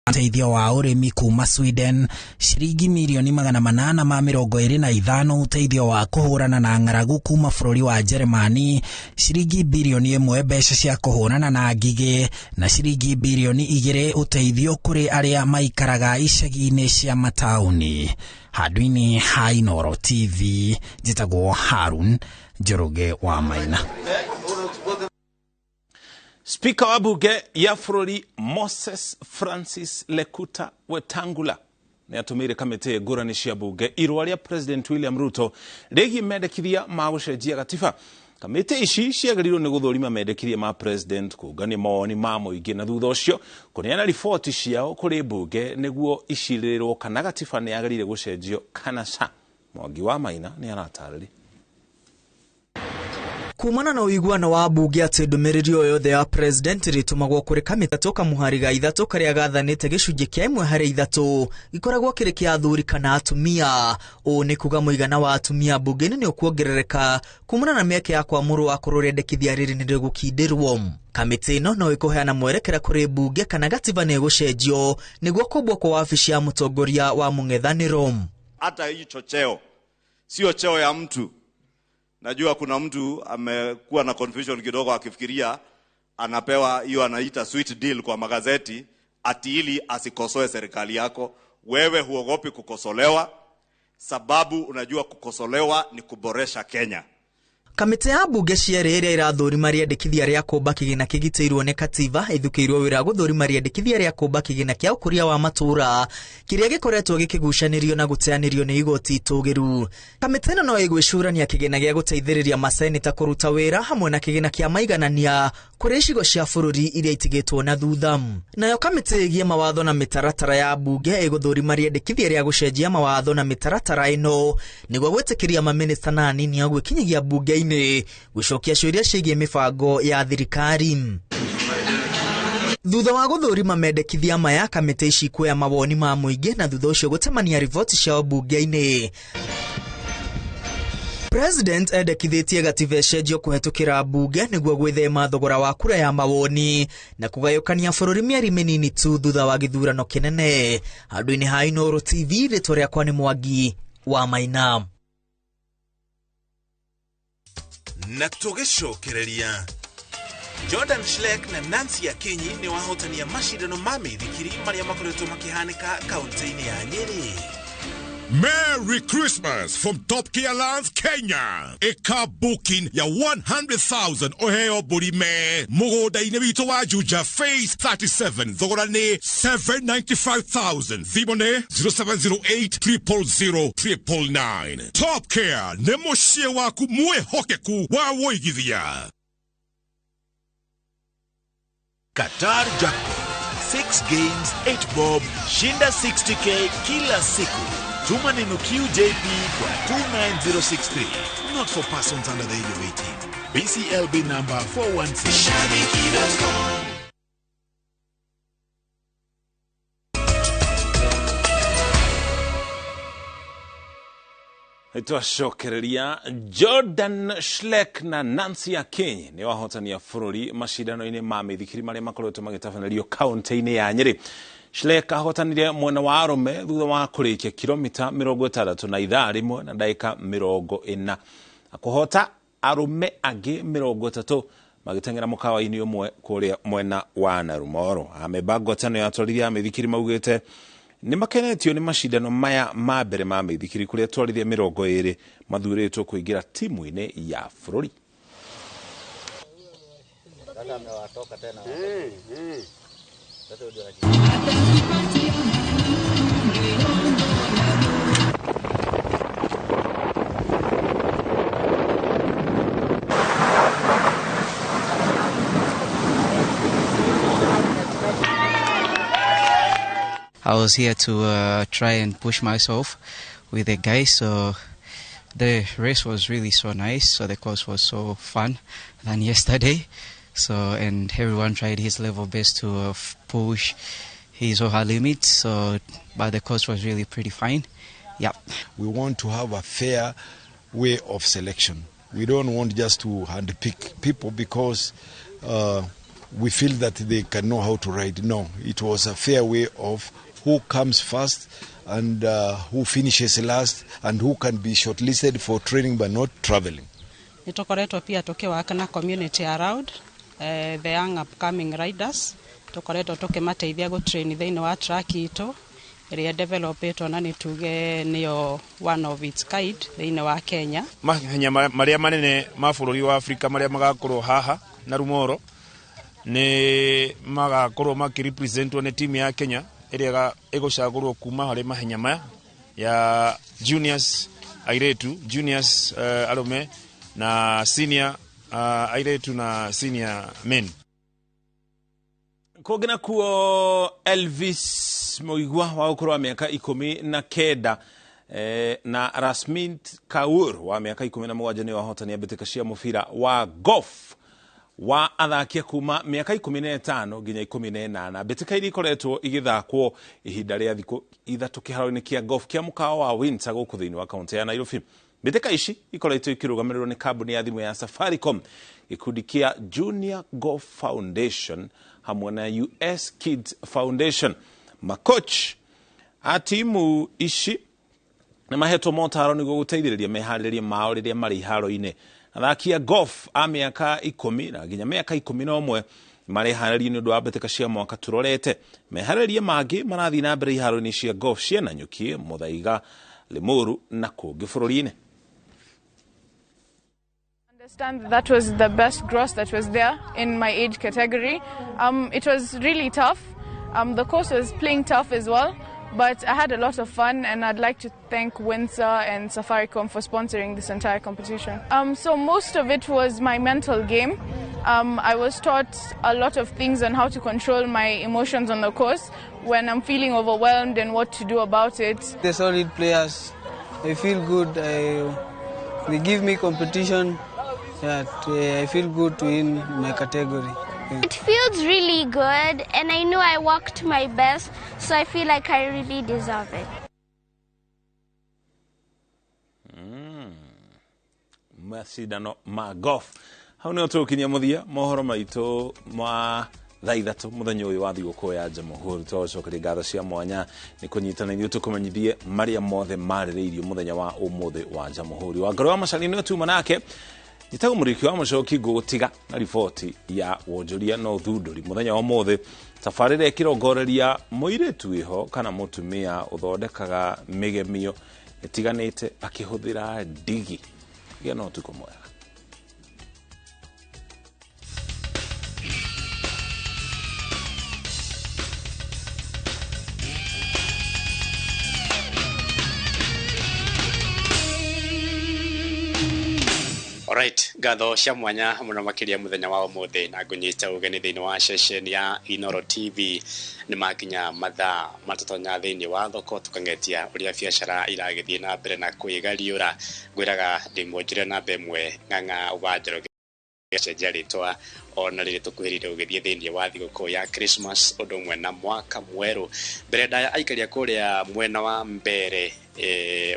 ũteithio wa ũrĩmi kuma Sweden, ciringi mirioni 825 ũteithio wa kũhũrana na ng'aragu kuma bũrũri wa Jeremani, ciringi birioni 1 mbeca cia kũhũrana na ngigĩ, na ciringi birioni 2 ũteithio kũrĩ arĩa maikaraga icagi-inĩ cia mataũni. Handũ-inĩ ha Inooro TV, njĩtagwo Harun Njoroge wa Maina. Spika wa bunge ya bũrũri Moses Francis Lekuta Wetangula Nĩ atũmĩire kamĩtĩ ngũrani cia bunge irũa rĩa President William Ruto rĩgiĩ mendekithia ma gũcenjia gatiba. Kamĩtĩ ici ciagĩrĩirwo nĩ gũthũrima mendekithia ma President, kũngania mawoni ma mũingĩ na thutha ũcio kũneana riboti ciao kũrĩ bunge nĩguo icirĩrĩrwo kana gatiba nĩ yagĩrĩire gũcenjio kana ca. Mwangi wa Maina nĩ aratarĩria. Kumana na ũiguano wa bunge atĩ ndũmĩrĩri o yothe ya president ĩrĩtũmagwo kũrĩ kamĩtĩ kamũhari ga 3 karĩa gathanĩte gĩcunjĩ kĩa 1 harĩ 3 gĩkoragwo kĩrĩ kĩa athuri kana atumia. Ũũ nĩ kuga mũigana wa atumia bunge-inĩ nĩ ũkuongerereka kumana na mĩeke ya kwamũrwo akorwo rĩendekithia rĩrĩ nĩ rĩgũkindĩrwo. Kamĩtĩ ĩno no ĩkũheana mwerekera kũrĩ bunge kana gatiba nĩ ĩgũcenjio nĩguo kũmbwo kwa wabici ya mũtongoria wa mũng'ethanĩro. Hata hicho cheo sio cheo ya mtu. Najua kuna mtu amekuwa na confusion kidogo akifikiria anapewa hiyo anaita sweet deal kwa magazeti ati ili asikosoe serikali yako. Wewe huogopi kukosolewa sababu unajua kukosolewa ni kuboresha Kenya. Kamĩtĩ ya bunge cierĩ ĩrĩa ĩrathũrima rĩendekithia rĩa kũmba kĩgĩna kĩgitĩirwo nĩ katiba ĩthukĩirwo wĩra gũthũrima rĩendekithia rĩa kũmba kĩgĩna kĩa ũkũria wa matũũra kĩrĩa gĩkoretwo gĩkĩgucanĩrio na gũteanĩrio nĩ igoti itũgĩru. Kamĩtĩ ĩno no ĩgwĩcũrania kĩgĩna gĩa gũteithĩrĩria maseneta kũruta wĩra hamwe na kĩgĩna kĩa maiganania kũrĩ icigo cia bũrũri iria itigĩtwo na thutha. Nayo kamĩtĩ ĩgiĩ mawatho na mĩtaratara ya bunge ĩgũthũrima rĩendekithia rĩa gũcenjia mawatho na mĩtaratara ĩno nĩguo gwĩtĩkĩria mamĩnĩsta na anini a gwĩkinyagia bunge gũcokia ciũria ciĩgiĩ mĩbango ya thirikari. Thutha wa gũthũrima mendekithia maya, kamĩtĩ ici kuoya mawoni ma mũingĩ na thutha ũcio gũtemania riboti ciao bunge-inĩ. President endekithĩtie gatiba ĩcenjio kũhetũkĩra bunge nĩguo gwĩthema thogora wa kura ya mawoni na kũgayũkania bũrũri mĩeri mĩnini tu thutha wa gĩthurano kĩnene. Handũ-inĩ ha Inooro TV, rĩtwa rĩakwa nĩ Mwangi wa Maina. Na tũgĩcokereria Jordan Schleck na Nancy Akinyi nĩ wahotania macindano ma mĩithikiri marĩa makoretwo makĩhanĩka kaunti-inĩ ya Nyeri. Merry Christmas from Top Kia Lands, Kenya. A car booking ya 100,000 oheo burime. Mũgũnda-inĩ witũ wa Juja Phase 37. Thogora nĩ 795,000. Thimũ nĩ 0708 000 999. Top Kia nĩ mũciĩ waku mwĩhokeku wa wũigithia. Qatar Jackpot. 6 games, 8 bob, shinda 60k kila siku. Tuma neno QJP kwa 29063. Not for persons under the age of 18. BCLB number 416. Shabiki.com. Twacokereria Jordan Schleck na Nancy Akinyi nĩ wahotania bũrũri macindano-inĩ ma mĩithikiri marĩa makoretwo magĩtabanĩrio kaunti-inĩ ya Nyeri. Schleck ahotanire mwena wa arũme thutha wa kũrĩkia kilomita 61 na ndagĩka 40. Akũhota arũme angĩ 30 magĩteng'era mũkawa-inĩ ũmwe kũrĩa mwena wa Narumoro. Amemba ngwatanĩro ya atwarithia a mĩithikiri maugĩte nĩ makenetio nĩ macindano maya ma mbere ma mĩithikiri kũrĩa atwarithia 20 mathurĩtwo kũingĩra timu-inĩ ya bũrũri. I was here to try and push myself with the guys, so the race was really so nice, so the course was so fun than yesterday. So, and everyone tried his level best to push his or her limits, so, but the course was really pretty fine. Yeah. We want to have a fair way of selection. We don't want just to handpick people because we feel that they can know how to ride. No, it was a fair way of who comes first and who finishes last and who can be shortlisted for training but not traveling. Nitukoretwo pia tukiwaka na community around the young upcoming riders, tukoretwo tukimateithia gu train thiini wa track itu iria developetwo na nituge niyo one of its kind thiini wa Kenya. Mahenya maria manene ma bururi wa Afrika maria magakorwo haha na Rumoro ni magakorwo makirepresentwo ni timu ya Kenya ĩrĩa ĩgũcagũrwo kuma harĩ mahenya maya ya juniors airĩtu, juniors arũme na senior airĩtu na senior men. Kũngĩ nakuo Elvis Mũigua wa ũkũrũ wa mĩaka 19 na Rasmint Kaur wa mĩaka 17 nĩo ahotani a mbĩtĩka cia mũbira wa golf wa athaki kuma mĩaka 15 nginya 18. Mbĩtĩka iria ikoretwo igĩthakwo ihinda rĩa thikũ 3 kĩharo-inĩ kĩa golf kĩa mũkawa wa Windsor gũkũ thĩinĩ wa kaunti ya Nairobi. Mbĩtĩka ici ikoretwo ikĩrũgamĩrĩrwo nĩ kambuni ya thimũ ya Safaricom, gĩkundi kĩa Junior Golf Foundation hamwe na US Kids Foundation. Makoch a timu ici nĩ mahetwo motaro nĩguo gũteithĩrĩria meharĩrĩria mao rĩrĩa marĩ iharo-inĩ. Athaki a golf a mĩaka 10 na nginya mĩaka 11 mareharĩria nĩ ũndũ wa mbĩtĩka cia mwaka tũrorete. Meharĩrĩria mangĩ marathiĩ na mbere iharo-inĩ cia golf cia Nanyuki, Muthaiga, Limuru na kũngĩ bũrũri-inĩ. Understand that was the best gross that was there in my age category. It was really tough. The course was playing tough as well, but I had a lot of fun, and I'd like to thank Windsor and Safaricom for sponsoring this entire competition. So most of it was my mental game. I was taught a lot of things on how to control my emotions on the course when I'm feeling overwhelmed and what to do about it. The solid players, I feel good. They give me competition. Yeah, I feel good to win my category. Yeah. It feels really good, and I know I worked my best, so I feel like I really deserve it. Macindano ma golf hau nĩho tũgũkinyia mũthia mohoro maitũ ma thaa 3 mũthenya ũyũ wa thigũkũ ya Jamhuri. Twagũcokeria ngatho cia mwanya nĩ kũnyitana ithuĩ tũkũmenyithie marĩa mothe marĩrĩirio mũthenya wa ũmũthĩ wa Jamhuri. Wangari wa Macharia nĩwe tuma nake. Njĩtagwo Mũrĩki wa Mũcoki, ngũgũtiga na riboti ya wonjoria na ũthundũri mũthenya wa ũmũthĩ. Tabarĩra ĩkĩrongoreria mũirĩtu wĩho kana mũtumia ũthondekaga mĩgemio ĩtiganĩte akĩhũthĩra ndigi. Gĩa na ũtukũ mwega. Alright, ngatho cia mwanya muno makiria muthenya wa umuthi na ngunyita ugeni thiini wa session ya Inoro TV. Ni makinya mathaa matutonya thiini wa thoko tukangetia uria biacara iragithie na mbere na kwigariura. Ngwiraga ndimwonjire namba ĩmwe ng'ang'a wa Njoroge cenjia rĩtwa ona rĩrĩ tũkuhĩrĩirie ũgĩthiĩ thĩinĩ wa thigũkũ ya Christmas ũndũ ũmwe na mwaka mwerũ. Mbere ndaya aikaria kũrĩa mwena wa Mbere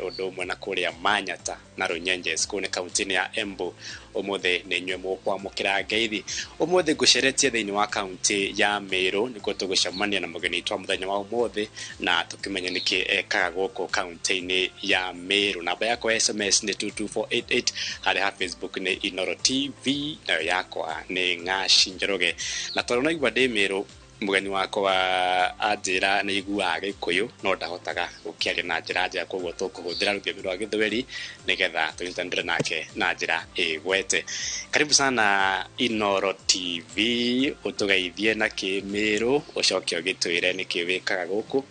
ũndũ ũmwe na kũrĩa Manyata na Runyenjes kũu nĩ kaunti-inĩ ya Embu. Ũmũthĩ nĩ inyuĩ mũkwamũkĩra ngeithi. Ũmũthĩ ngũceretie thĩinĩ wa kaunti ya Meru nĩkuo tũgũcemania na mũgeni witũ wa mũthenya wa ũmũthĩ na tũkĩmenya nĩkĩ ekaga gũkũ kaunti-inĩ ya Meru. Namba yakwa ya SMS nĩ 22488, harĩa ha Facebook nĩ Inoro TV, nayo yakwa nĩ Ng'aci Njoroge. Na tondũ naigua ndĩ Meru, mũgeni wakwa anjĩra nĩ aiguaga Gĩkũyũ no ndahotaga gũkĩaria na njĩra njega, koguo tũkũhũthĩra rũthiomi rwa Gĩthweri nĩgetha tũnyitanĩre nake na njĩra ĩgwete. Karibu sana Inoro TV, ũtũgeithie na kĩmĩrũ ũcoke ũgĩtwĩre nĩkĩ wĩkaga gũkũ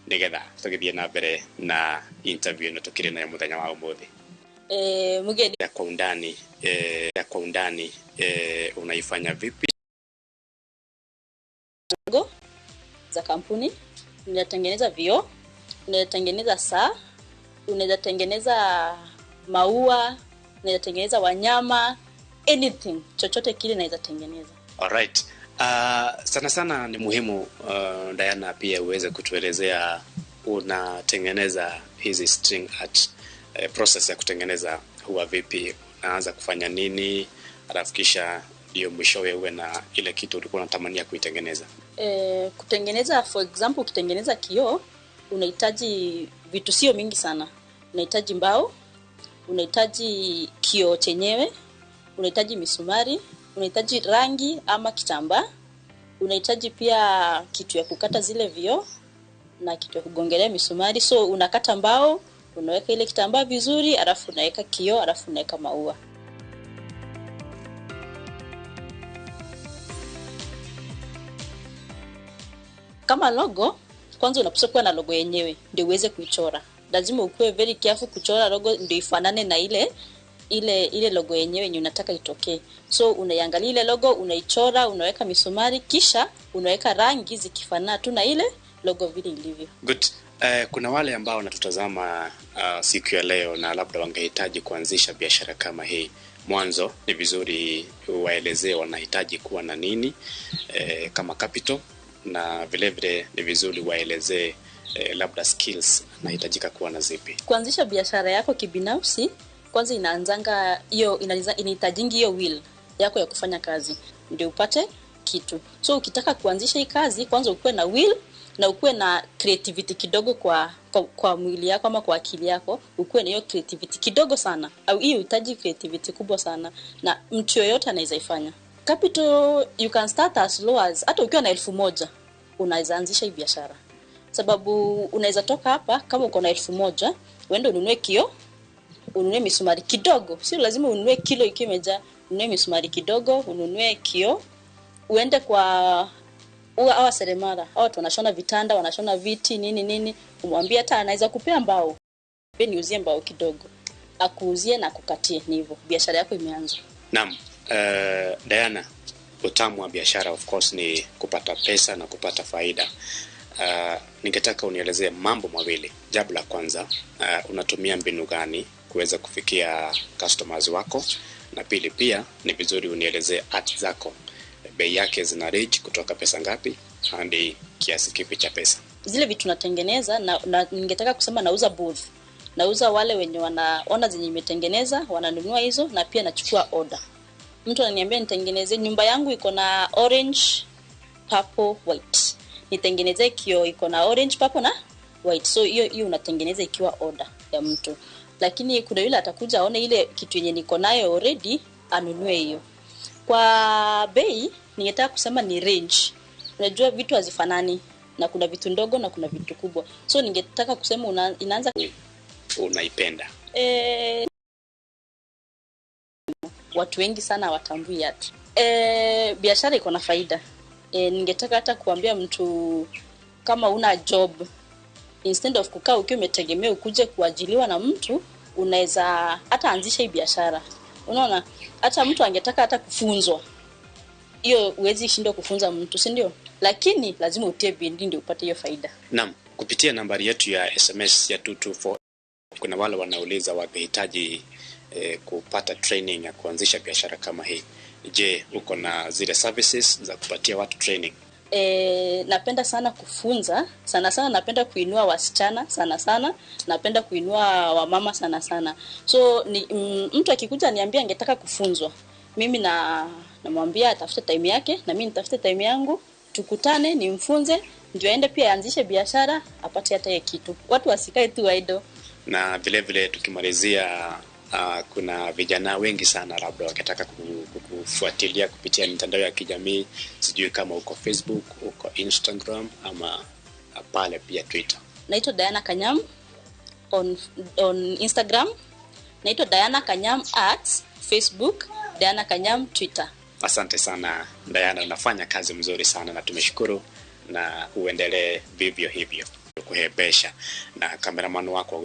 nĩgetha tũgĩthiĩ na mbere na interview ĩno tũkĩrĩ nayo mũthenya wa ũmũthĩ. Mugeni ya kwa undani, ya kwa undani unaifanya vipi? Za kampuni unatengeneza vioo, unatengeneza saa, unatengeneza maua, unatengeneza wanyama, anything chochote kile naweza tengeneza. Alright. Sana sana ni muhimu Diana pia uweze kutuelezea unatengeneza hizi string art, process ya kutengeneza huwa vipi, unaanza kufanya nini alafu kisha ndio mwishowe uwe na ile kitu ulikuwa unatamania kuitengeneza? Kutengeneza, for example, ukitengeneza kioo unahitaji vitu sio mingi sana. Unahitaji mbao, unahitaji kioo chenyewe, unahitaji misumari, unahitaji rangi ama kitambaa, unahitaji pia kitu ya kukata zile vioo na kitu ya kugongelea misumari. So unakata mbao, unaweka ile kitambaa vizuri, alafu unaweka kioo, alafu unaweka maua. Kama logo Kwanza unapaswa kuwa na logo yenyewe ndio uweze kuichora. Lazima ukuwe very careful kuchora logo ndio ifanane na ile logo yenyewe yenye unataka itokee. So unaiangalia ile logo, unaichora, unaweka misumari, kisha unaweka rangi zikifanana tu na ile logo vile ilivyo. Good. Kuna wale ambao wanatutazama siku ya leo na labda wangehitaji kuanzisha biashara kama hii. Mwanzo ni vizuri waelezee wanahitaji kuwa na nini kama capital, na vile vile ni vizuri waelezee labda skills nahitajika kuwa na zipi. Kuanzisha biashara yako kibinafsi, kwanza inaanzanga hiyo, inahitajingi hiyo will yako ya kufanya kazi ndio upate kitu. So ukitaka kuanzisha hii kazi, kwanza ukuwe na will na ukuwe na creativity kidogo kwa mwili yako ama kwa akili yako, ukuwe na hiyo creativity kidogo sana. Au hiyo uhitaji creativity kubwa sana, na mtu yoyote anaweza ifanya. Capital you can start as low as, hata ukiwa na 1,000 unaweza anzisha hii biashara. Sababu unaweza toka hapa kama uko na 1,000, uende ununue kio, ununue misumari kidogo. Sio lazima ununue kilo ikiwa imejaa, ununue misumari kidogo, ununue kio, uende kwa hawa seremala, hawa watu wanashona vitanda, wanashona viti, nini nini, umwambie hata anaweza kupea mbao. Niuzie mbao kidogo. Akuuzie na akukatie, ni hivyo. Biashara yako imeanza. Naam, Diana, utamu wa biashara of course ni kupata pesa na kupata faida. Ningetaka unielezee mambo mawili. Jambo la kwanza, unatumia mbinu gani kuweza kufikia customers wako? Na pili pia ni vizuri unielezee art zako, bei yake zina range kutoka pesa ngapi hadi kiasi kipi cha pesa? Zile vitu natengeneza na ningetaka kusema nauza both. Nauza wale wenye wanaona zenye nimetengeneza, wananunua hizo, na pia nachukua order. Mtu ananiambia nitengeneze nyumba yangu iko na orange, purple, white. Nitengeneze kio iko na orange, purple na white. So hiyo unatengeneza ikiwa order ya mtu. Lakini kuna yule atakuja aone ile kitu yenye niko nayo already, anunue hiyo. Kwa bei ningetaka kusema ni range. Unajua vitu hazifanani, na kuna vitu ndogo na kuna vitu kubwa. So ningetaka kusema inaanza unaipenda. Watu wengi sana hawatambui art. Biashara iko na faida. Ningetaka hata kuambia mtu kama una job, instead of kukaa ukiwa umetegemea ukuje kuajiliwa na mtu, unaweza hata anzisha hii biashara. Unaona, hata mtu angetaka hata kufunzwa, hiyo huwezi shindwa kufunza mtu, si ndio? Lakini lazima utie bidii ndio upate hiyo faida. Naam, kupitia nambari yetu ya SMS ya 224, kuna wale wanauliza wakihitaji kupata training ya kuanzisha biashara kama hii. Je, uko na zile services za kupatia watu training? Napenda sana kufunza, sana sana napenda kuinua wasichana, sana sana napenda kuinua wamama sana sana. So mtu akikuja niambia angetaka kufunzwa, mimi namwambia atafute time yake na mimi nitafute time yangu, tukutane nimfunze ndio aende pia aanzishe biashara apate hata kitu. Watu wasikae tu idle. Na vile vile tukimalizia, kuna vijana wengi sana labda wakitaka kufuatilia kupitia mitandao ya kijamii, sijui kama uko Facebook, uko Instagram ama pale pia Twitter. Naitwa Diana Kanyam on Instagram, naitwa Diana Kanyam Arts Facebook, Diana Kanyam Twitter. Asante sana Diana, unafanya kazi mzuri sana na tumeshukuru, na uendelee vivyo hivyo kuhebesha. Na cameraman wako